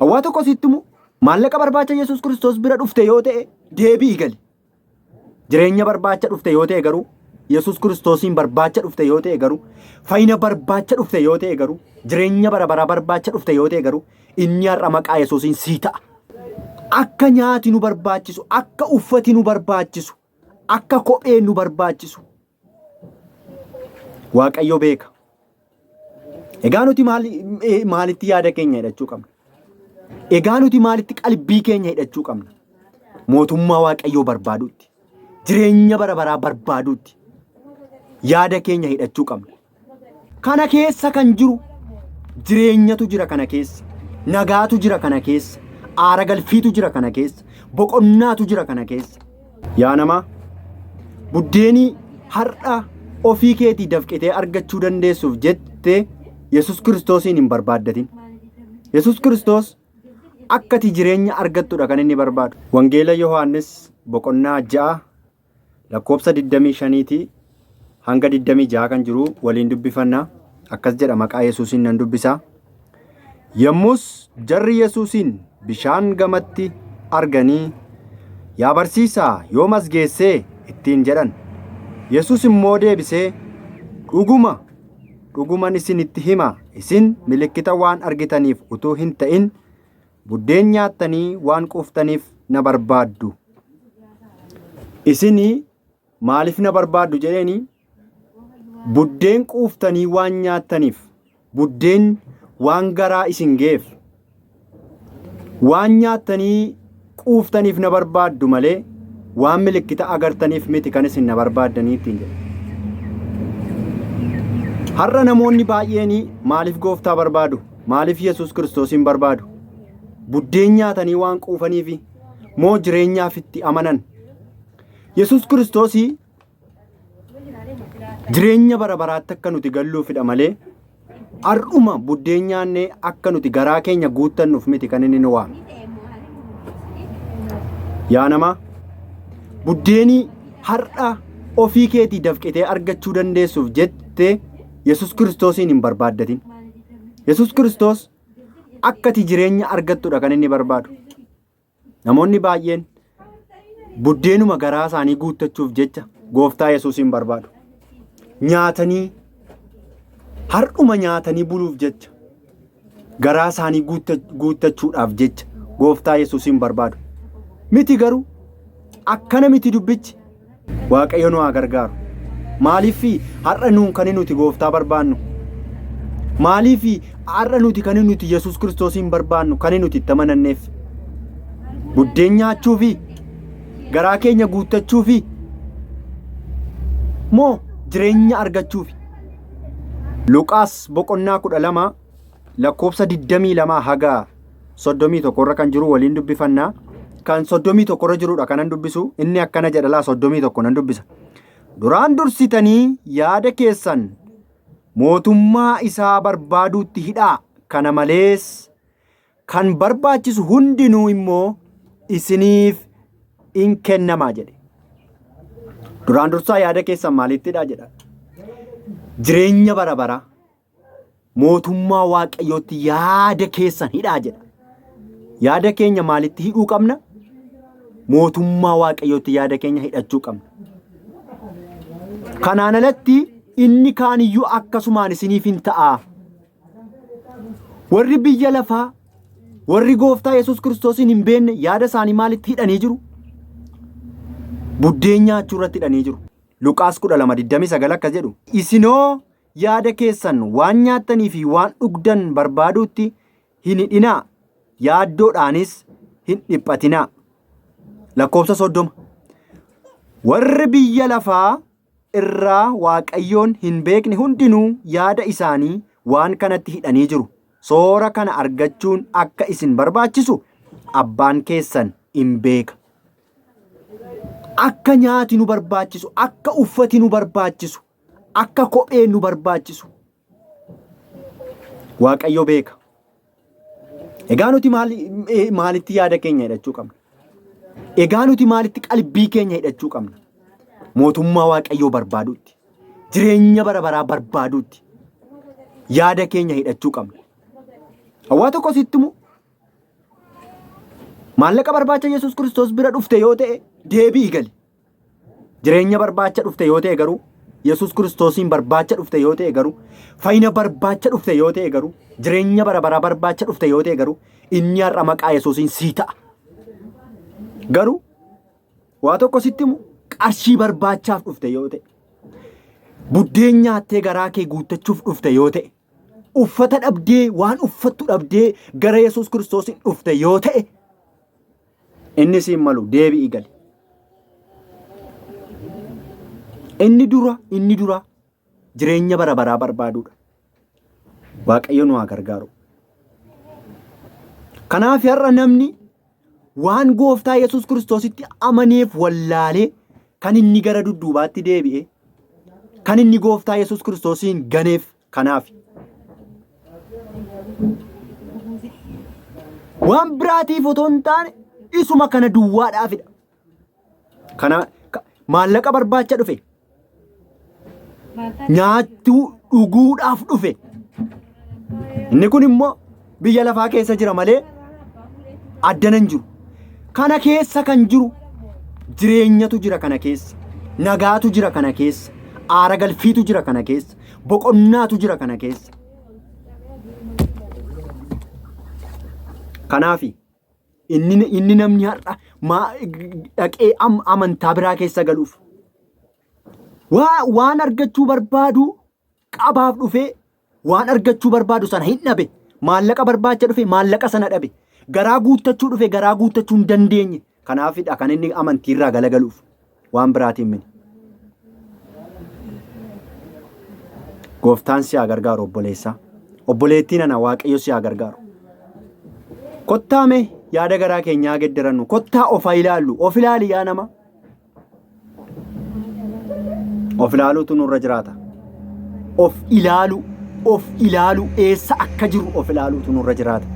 Hawwaa tokko sitti himu maallaqa barbaacha Yesuus Kiristoos bira dhufte yoo ta'e deebi'i gali. Jireenya barbaacha dhufte yoo ta'e garuu Yesuus Kiristoosiin barbaacha dhufte yoo ta'e garuu fayyina barbaacha dhufte yoo ta'e garuu jireenya bara baraa barbaacha dhufte yoo ta'e garuu inni har'a maqaa Yesuusiin sii ta'a. Akka nyaati nu barbaachisu, akka uffati nu barbaachisu, akka kopheen nu barbaachisu Waaqayyo beeka. Egaa nuti maalitti yaada keenya hidhachuu qabna? Egaa nuti maalitti qalbii keenya hidhachuu qabna? Mootummaa Waaqayyoo barbaaduutti, jireenya bara baraa barbaaduutti yaada keenya hidhachuu qabna. Kana keessa kan jiru jireenyatu jira kana keessa, nagaatu jira kana keessa, aara galfiitu jira kana keessa, boqonnaatu jira kana keessa. Yaa namaa, buddeenii har'a ofii keetii dafqitee argachuu dandeessuuf jettee Yesus Kiristoosiin hin barbaaddatin. Yesus Kiristoos akka ati jireenya argattudha kan inni barbaadu. Wangeela Yohaannis boqonnaa 6 lakkoofsa 25tii hanga 26 kan jiru waliin dubbifanna. Akkas jedha maqaa Yesuusiin nan dubbisa. Yommus jarri Yesuusiin bishaan gamatti arganii, Yaa barsiisaa, yoom as geessee? ittiin jedhan. Yesuus immoo deebisee, Dhuguma, dhuguman isinitti hima, isin milikkita waan argitaniif utuu hin ta'in, buddeen nyaattanii waan quuftaniif na barbaaddu. Isin maaliif na barbaaddu jedheeni buddeen quuftanii waan nyaattaniif, buddeen waan garaa isin ga'eef, waan nyaattanii quuftaniif na barbaaddu malee waan milikkita agartaniif miti kan isin na barbaaddanii ittiin jedhe. Har'a namoonni baay'een maaliif gooftaa barbaadu? Maaliif Yesuus Kiristoosiin barbaadu? Buddeen nyaatanii waan quufaniifi moo jireenyaaf itti amanan? Yesuus Kiristoosii jireenya bara baraatti akka nuti galluufidha malee har'uma buddeen nyaannee akka nuti garaa keenya guuttannuuf miti kan inni nu waame. Yaa namaa, buddeenii har'a ofii keetii dafqitee argachuu dandeessuuf jettee Yesuus Kiristoosiin hin barbaaddatin. Yesuus Kiristoos akka ati jireenya argattudha kan inni barbaadu. Namoonni baay'een buddeenuma garaa isaanii guuttachuuf jecha gooftaa Yesuusiin barbaadu. Nyaatanii har'uma nyaatanii buluuf jecha garaa isaanii guuttachuudhaaf jecha gooftaa Yesuusiin barbaadu. Miti garuu akkana miti dubbichi. Waaqayyo nu haa gargaaru. Maaliif har'a nuun kan nuti gooftaa barbaannu? Maaliif har'a nuti kan nuti Yesuus Kiristoosiin barbaannu kan nuti itti amananneef? Buddeen nyaachuufi? Garaa keenya guuttachuufi? Moo jireenya argachuufi? Luqaas boqonnaa 12 lakkoofsa 22 haga 31 irra kan jiru waliin dubbifanna. Kan 31 irra jirudha kanan dubbisu. Inni akkana jedha laa 31 nan dubbisa. Duraan dursitanii yaada keessan mootummaa isaa barbaaduutti hidhaa. Kana malees kan barbaachisu hundinuu immoo isiniif in kennamaa jedhe. Duraan dursaa yaada keessan maalitti hidhaa jedha. Jireenya bara baraa mootummaa Waaqayyootti yaada keessan hidhaa jedha. Yaada keenya maalitti hidhuu qabna? Mootummaa Waaqayyootti yaada keenya hidhachuu qabna. Kanaan alatti inni kaaniyyuu akkasumaan isiniif hin ta'a. Warri biyya lafaa warri gooftaa Yesuus Kiristoosiin hin beekne yaada isaanii maalitti hidhanii jiru? Buddeen nyaachuu irratti hidhanii jiru. Luqaas 12:29 akkas jedhu. Isinoo Yaada keessan waan nyaattanii fi waan dhugdan barbaaduutti hin hidhinaa, yaaddoodhaanis hin dhiphatinaa. Lakkoofsa 30. Warri biyya lafaa irraa Waaqayyoon hin beekne hundinuu yaada isaanii waan kanatti hidhanii jiru. Soora kana argachuun akka isin barbaachisu abbaan keessan in beeka. Akka nyaati nu barbaachisu, akka uffati nu barbaachisu, akka kopheen nu barbaachisu Waaqayyo beeka. Egaa nuti maalitti yaada keenya hidhachuu qabna? Egaa nuti maalitti qalbii keenya hidhachuu qabna? Mootummaa Waaqayyoo barbaaduutti, jireenya bara baraa barbaaduutti yaada keenya hidhachuu qabna. Hawaa tokko sitti himu. Maallaqa barbaacha Yesuus Kiristoos bira dhufte yoo ta'e deebi'i gali. Jireenya barbaacha dhufte yoo ta'e garuu Yesuus Kiristoosiin barbaacha dhufte yoo ta'e garuu fayyina barbaacha dhufte yoo ta'e garuu jireenya bara baraa barbaacha dhufte yoo ta'e garuu inni har'a maqaa Yesuusiin sii ta'a. Garuu waa tokko sitti himu qarshii barbaachaaf dhufte yoo ta'e buddeen nyaattee garaa kee guuttachuuf dhufte yoo ta'e uffata dhabdee waan uffattu dhabdee gara Yesuus Kiristoosiin dhufte yoo ta'e inni siin malu deebi'i gali. Inni dura inni dura jireenya bara baraa barbaaduudha. Waaqayyo nu haa gargaaru. Kanaaf har'a namni waan gooftaa Yesuus Kiristoositti amaneef wallaalee kan inni gara dudduubaatti deebi'e kan inni gooftaa Yesuus Kiristoosiin ganeef kanaaf. Waan biraatiif otoo hin taane isuma kana duwwaadhaafidha. Kana maallaqa barbaacha dhufe. Nyaachuu dhuguudhaaf dhufe. Inni kun immoo biyya lafaa keessa jira malee addana hin jiru. Kana keessa kan jiru jireenyatu jira kana keessa. Nagaatu jira kana keessa. Aara galfiitu jira kana keessa. Boqonnaatu jira kana keessa. Kanaafi inni inni namni har'a maa dhaqee amantaa biraa keessa galuuf waan argachuu barbaadu qabaaf dhufee waan argachuu barbaadu sana hin dhabe. Maallaqa barbaacha dhufe maallaqa sana dhabe. Garaa guuttachuu dhufe garaa guuttachuu hin dandeenye. Kanaafidha kan inni amantiirraa galagaluuf waan biraatiin miti. Gooftaan si haa gargaaru obboleessaa. Obboleettii nana Waaqayyo si haa gargaaru. Kottaa mee yaada garaa keenyaa geddarannu. Kottaa of haa ilaallu. Of ilaali yaa nama. Of ilaaluutu nurra jiraata. Of ilaalu, of ilaalu eessa akka jiru of ilaaluutu nurra jiraata.